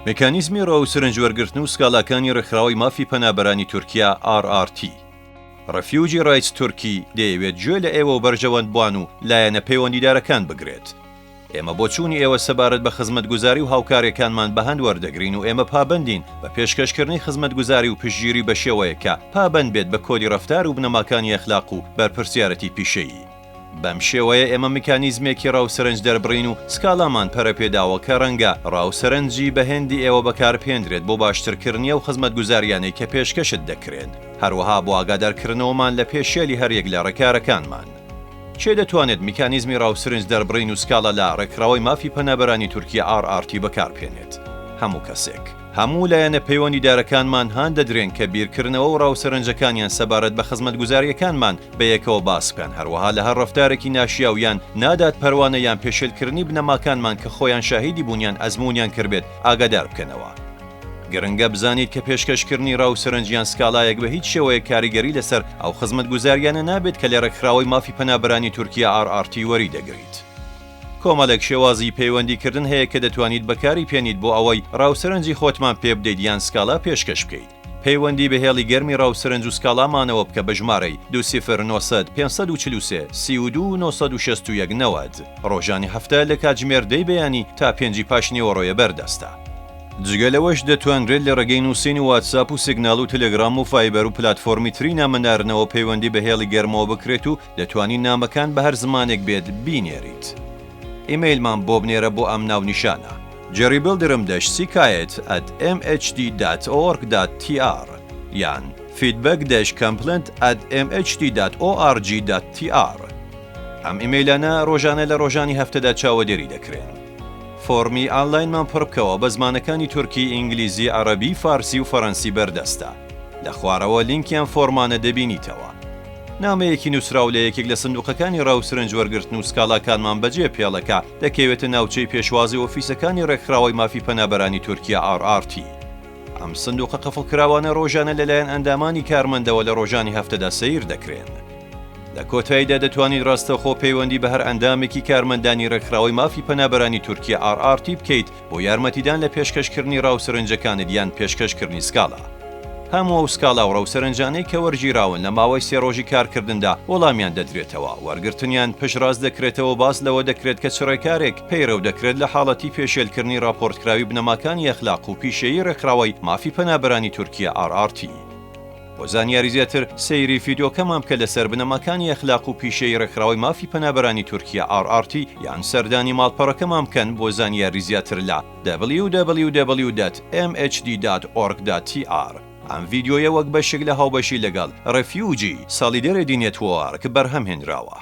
میکانیزمی ڕا و سرنج وەرگرتن و سکاڵاکانی ڕێکخراوەی مافی پەنابەرانی تورکیا، RRT. Refugee Rights Turkey، دەیەوێت گوێ لە ئێوە و بەرژەوەندبوان و لایەنە پەیوەندیدارەکان بگرێت. ئێمە بۆچوونی ئێوە سەبارەت بە خزمەتگوزاری و هاوکارییەکانمان بە هەند وەردەگرین و ئێمە پابەندین بە پێشکەشکردنی خزمەتگوزاری و پشتگیری بە شێوەیەک کە پابەند بێت بە کۆدی ڕەفتار و بنەماکانی ئەخلاق و بەرپرسیارەتی پیشەیی. بەم شێوەیە ئێمە میکانیزمێکی ڕا و سەرنج دەربڕین و سکاڵامان پەرەپێداوە کە ڕەنگە ڕا و سەرنجی بەهێندی ئێوە بەکاربهێندرێت بۆ باشترکردنی ئەو خزمەتگوزارییانەی کە پێشکەشت دەکرێن، هەروەها بۆ ئاگادارکردنەوەمان لە پێشێلی هەریەک لە ڕێکارەکانمان. کێ دەتوانێت میکانیزمی ڕا و سرنج دەربڕین و سکاڵا لە ڕێکخراوەی مافی پەنابەرانی تورکیا RRT بەکاربهێنێت؟ هەموو کەسێک. هەموو لایەنە پەیوەندیدارەکانمان هان دەدرێن کە بیرکردنەوە و ڕا و سەرنجەکانیان سەبارەت بە خزمەتگوزارییەکانمان بەیەکەوە باس بکەن، هەروەها لە هەر ڕەفتارێکی ناشیاو یان نادادپەروانە یان پێشێلکردنی بنەماکانمان کە خۆیان شاهیدی بوون یان ئەزموونیان کردبێت ئاگادار بکەنەوە. گرنگە بزانیت کە پێشکەشکردنی ڕا و سەرنج یان سکاڵایەک بە هیچ شێوەیەک کاریگەری لەسەر ئەو خزمەتگوزارییانە نابێت کە لە ڕێکخراوەی مافی پەنابەرانی تورکیا RRT وەریدەگریت. کۆمەڵێک شێوازی پەیوەندیکردن هەیە کە دەتوانیت بەکاری پێنیت بۆ ئەوەی ڕا و سەرنجی خۆتمان پێ بدەیت یان سکاڵا پێشکەش بکەیت. پەیوەندی بە هێڵی گەرمی ڕا و سەرنج و سکاڵامانەوە بکە بە ژمارەی، دوو سفر 900 543 32 961 90. ڕۆژانی هەفتە لە کاتژمێر دەی بەیانی تا پێنجی پاشنیوەڕۆیە بەردەستە. جگە لەوەش دەتوانرێت لە ڕێگەی نووسین و واتساپ و سیگناڵ و تەلەگرام و ڤایبەر و پلاتفۆرمی تری نامە ناردنەوە پەیوەندی بە هێڵی گەرمەوە بکرێت و دەتوانی نامەکان بە هەر زمانێک بێت بینێریت. ئیمەیلمان بۆ بنێرە بۆ ئەم ناونیشانە، jerrybildirim dash sikayet at mhd dot org dot tr یان feedback dash complaint at mhd dot org dot tr. ئەم ئیمەیلانە ڕۆژانە لە ڕۆژانی هەفتەدا چاوەدێری دەکرێن. فۆڕمی ئانلاینمان پڕبکەوە بە زمانەکانی تورکی، ئینگلیزی، عەڕەبی، فارسی و فەرەنسی بەردەستە. لە خوارەوە لینکی ئەم فۆڕمانە دەبینیتەوە. نامەیەکی نووسراو لە یەکێک لە سندوقەکانی ڕا و سرنج وەرگرتن و سکاڵاکانمان بەجێ پێڵە کە دەکەوێتە ناوچەی پێشوازی ئۆفیسەکانی ڕێکخراوەی مافی پەنابەرانی تورکیا RRT. ئەم سندوقە قفڵکراوانە ڕۆژانە لەلایەن ئەندامانی کارمەندەوە لە ڕۆژانی هەفتەدا سەیر دەکرێن. لە کۆتاییدا دەتوانیت ڕاستەوخۆ پەیوەندی بە هەر ئەندامێکی کارمەندانی ڕێکخراوەی مافی پەنابەرانی تورکیا RRT بکەیت بۆ یارمەتیدان لە پێشکەشکردنی ڕا و سەرنجەکانت یان پێشکەشکردنی سکاڵا. هەموو ئەو سکاڵا و ڕا و سەرنجانەی کە وەرگیراون لە ماوەی سێ ڕۆژی کارکردندا وەڵامیان دەدرێتەوە، وەرگرتنیان پشتڕاست دەکرێتەوە و باس لەوە دەکرێت کە چ ڕێکارێک پەیڕەو دەکرێت لە حاڵەتی پێشێلکردنی ڕاپۆرتکراوی بنەماکانی ئەخلاق و پیشەیی ڕێکخراوەی مافی پەنابەرانی تورکیا RRT. بۆ زانیاری زیاتر سەیری ڤیدیۆکەمان بکە لەسەر بنەماکانی ئەخلاق و پیشەیی ڕێکخراوەی مافی پەنابەرانی تورکیا RRT یان سەردانی ماڵپەڕەکەمان بکەن بۆ زانیاری زیاتر لە www. Mhd. Org. Tr ئەم ڤیدیۆیە وەک بەشێک لە هاوبەشی لەگەڵ Refugee Solidarity Network بەرهەم هێنراوە.